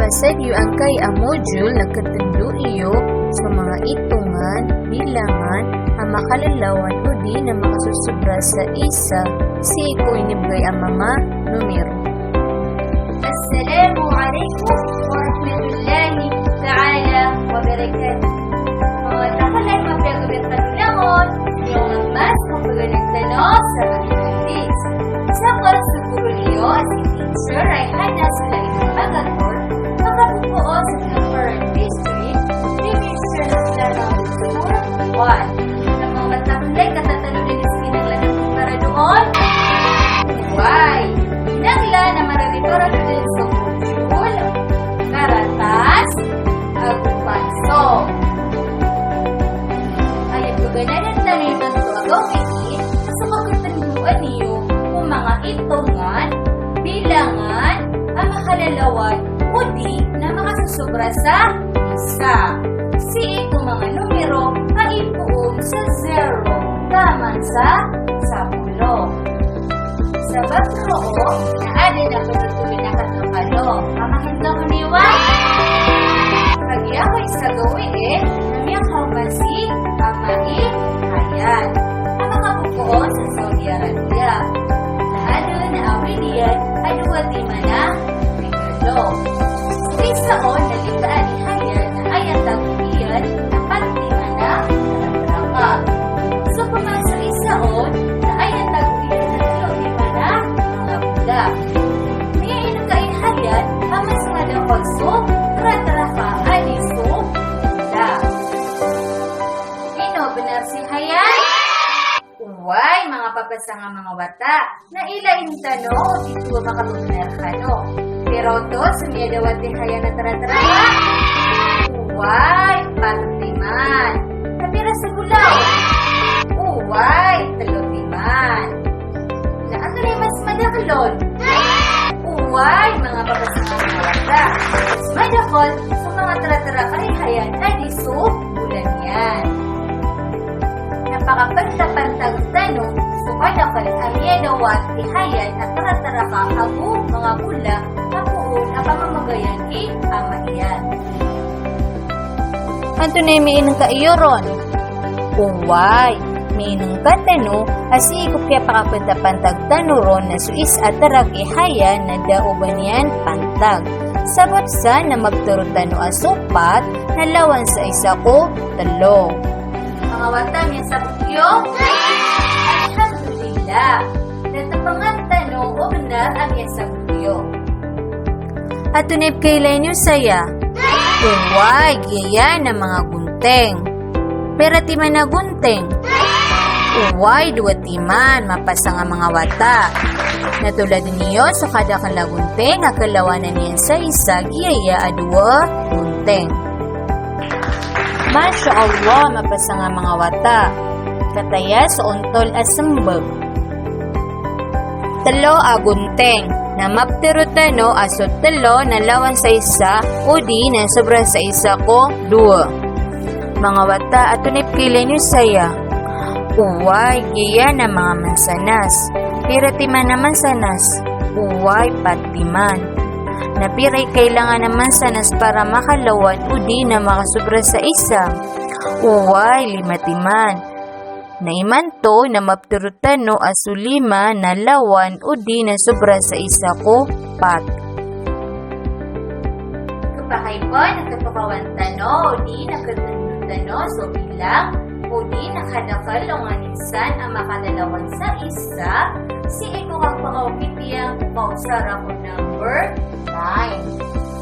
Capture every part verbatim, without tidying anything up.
Sa giyangkai a module na katendo iyo so manga itongan, bilangan, a makalalawan odi na makasosobra sa isa sii ko inibgay a manga numero. Assalamu alaikum warahmatullahi ta'ala wabarakatuh. Manga takalay, mapiya gabay tano langon. Iyo nga mas kapaganad tano sa manga hadith. Sa kalas na guro niyo a si Teacher Rayhana Sulaimon Magatol, makapopoon sa Tacloban District, Division of Lanao del Sur one. Na manga takalay, katatano dn i skinang lanang para doon. Why? Inanglan a mararito rano dn so module, karatas, ago panso. Aya paganadn tano imanto a gawii, a so kaketendoan iyo o manga itongan, bilangan, a makalalawan, odi na makasosobra sa isa. Sii ko manga numero a ipoon sa zero taman sa sapolo. Sabap roo na adn a ptotoln a katharo kano. Pamangnin ka ko niyo? Kagiya ko isa gawii na miyakaoma sii a manga hayat a makapopoon sa Saudi Arabia. Na adn a awid iyan a dowa timan a regalo. So isa on na litaan i hayat na aya tago iyan na pat timan a raka. So pman so isa on na aya tago iyan na tlo timan a manga bola. Aya inengka i hayat a mas madakl so rata-rata a di so bola. Ino bnar si hayat? Oway, manga papasang a manga wata. Na ilayin tano o tito a makabnar kano. Pira oto so miyadawat i hayat na tara-tara? Oway, pat timan. Na pira so bola? Oway, tlo timan. Na antonaa i mas madakl on? Oway, manga papasang a manga wata. Mas madakl so manga tara-tara a ri hayat a di so bola niyan. Na pakapantag-pantag tano so kadakl a miyadawat i hayat a tara-tara ka ago manga bola a poon a pamamagayan i ama iyan. Antonaa i miinengka iyo ron? Oway, miinengka tano a sii ko kiyapakapantag-pantag tano ron na so isa a tara ki hayat na da o ba niyan pantag. Sabap sa na maptero tano a so pat na lawan sa isa ko tlo. Manga wata, miyasabot iyo? Alhamdulillah. Na tapangan tano o bnar a miyasabot iyo. Antonaa i pkailay niyo saya? Oway, giyaya na manga gonting. Pira timan a gonting? Oway, dowa timan, mapasang a manga wata. Na toladn iyo so kadakl a gonting a kalawanan iyan sa isa, giyaya a dowa gonting. Masha Allah, mapasang a manga wata. Kataya so ontol a smbag. Tlo a gonting. Na maptero tano a so tlo na lawan sa isa, odi na sobra sa isa ko dowa. Manga wata, antonaa i pkailay niyo saya? Oway, giyaya na manga mansanas. Pira timan a mansanas? Oway, pat timan. Na pira i kailangan a mansanas para makalawan odi na makasobra sa isa? Oway, lima timan. Na imanto na maptero tano a so lima na lawan odi na sobra sa isa ko pat. Kapakaipon, na katokawan tano odi na katendo tano so bilang odi na kadakl o nganin san a makalalawan sa isa sii ko kapakaokit iyan ko kaosara ko number line.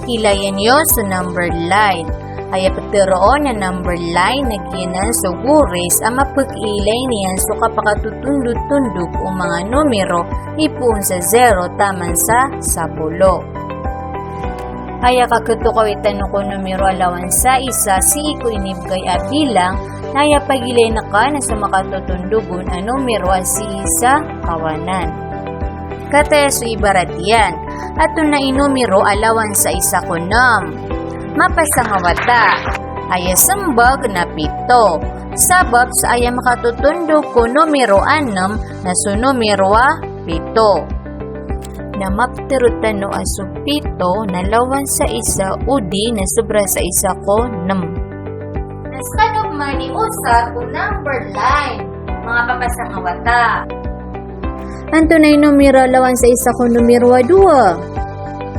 Ilayan iyo so number line. Aya pteroon a number line na giyanan so goris a mapkiilay niyan so kapakatotondotondog o manga numero ipoon sa zero taman sa sapolo. Aya kakatokawi tano ko numero a lawan sa isa sii ko inibgay a bilang, na aya pagilayn ka na so makatotondog on a numero a sii sa kawanan. Kataya so ibarat iyan, antonaa i numero a lawan sa isa ko nem? Mapasang a wata. Aya smbag na pito. Sabap sa aya makatotondog ko numero a nem na so numero a pito. na maptero tano a so pito na lawan sa isa odi na sobra sa isa ko nem. Na skano pman i osar o number line, manga papasang a wata. Antonaa i nomero a lawan sa isa ko nomero a dowa?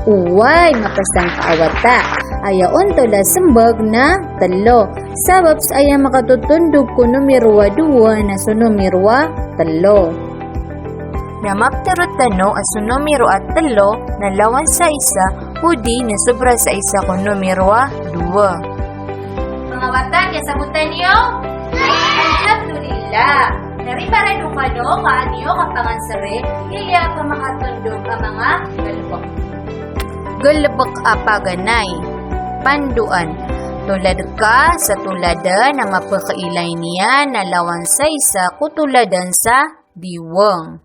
Oway, mapasang ka a wata. Aya ontol a sembag na telo. Sabap sa aya makatotondog ko nomero a dowa na so nomero a telo. Na maptero tano a so nomero a telo na lawan sa isa odi na sobra sa isa ko nomero a dowa. Manga wata, kiyasabotan iyo? Alhamdulillah. Na riparado kano ka an iyo kapanganseri, aya pamakatondog a manga galebek. Galebek a paganay. Pandoan. Tolad ka sa toladan a mapekeilay niyan a lawan sa isa ko toladan sa diwang.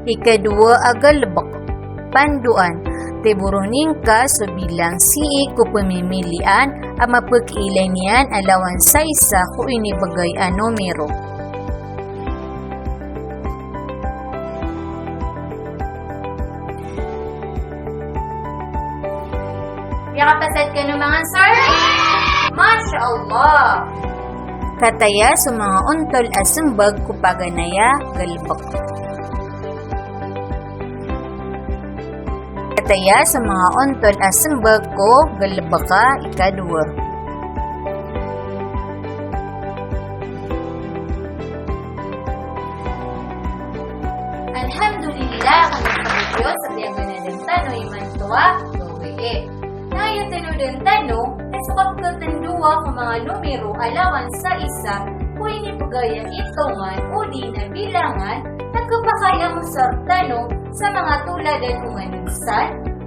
Ikadowa a galebek. Pandoan, teboroning ka so bilang sii ko pemimilian a mapekeilay niyan a lawan sa isa ko inibegay a nomero. Miyakapasad kano manganswer? Masha Allah! Kataya so manga ontol a sembag ko paganay a galebek. Kataya so manga ontol a sembag ko galebek a ikadowa. Alhamdulillah, kena sa Diyos sa piyaganadan tano imanto a gawii. Na aya tenodan tano na so kapekatndowa ko manga nomero a lawan sa isa ko inibegay a itongan odi na bilangan na kepakay a mosar tano sa manga toladan o manosiya,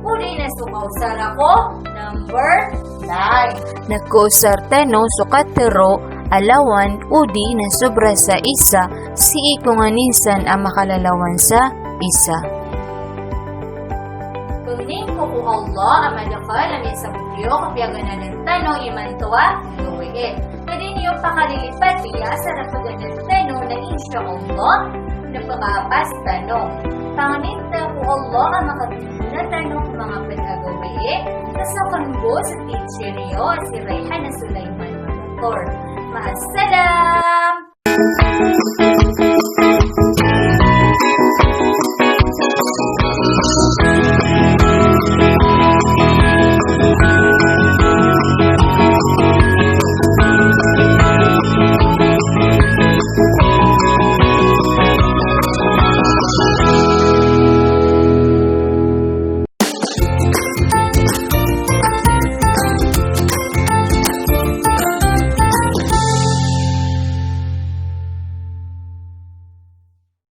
odi na so kaosara ko number line. Na kaosar tano so katero a lawan odi na sobra sa isa sii ko nganin san a makalalawan sa isa. Pangnin ko ko Allah a madakel a miyasabot iyo ko piyaganadan tano imanto a gawii. Ka di niyo pakalilipati a sarap a ganad tano na insha Allah na pakapas tano. Pangnin ta ko Allah a makatutona tano ko manga ped a gawii. Sa saken bo so teacher iyo a si Rayhana Sulaiman Manator. Ma'assalam!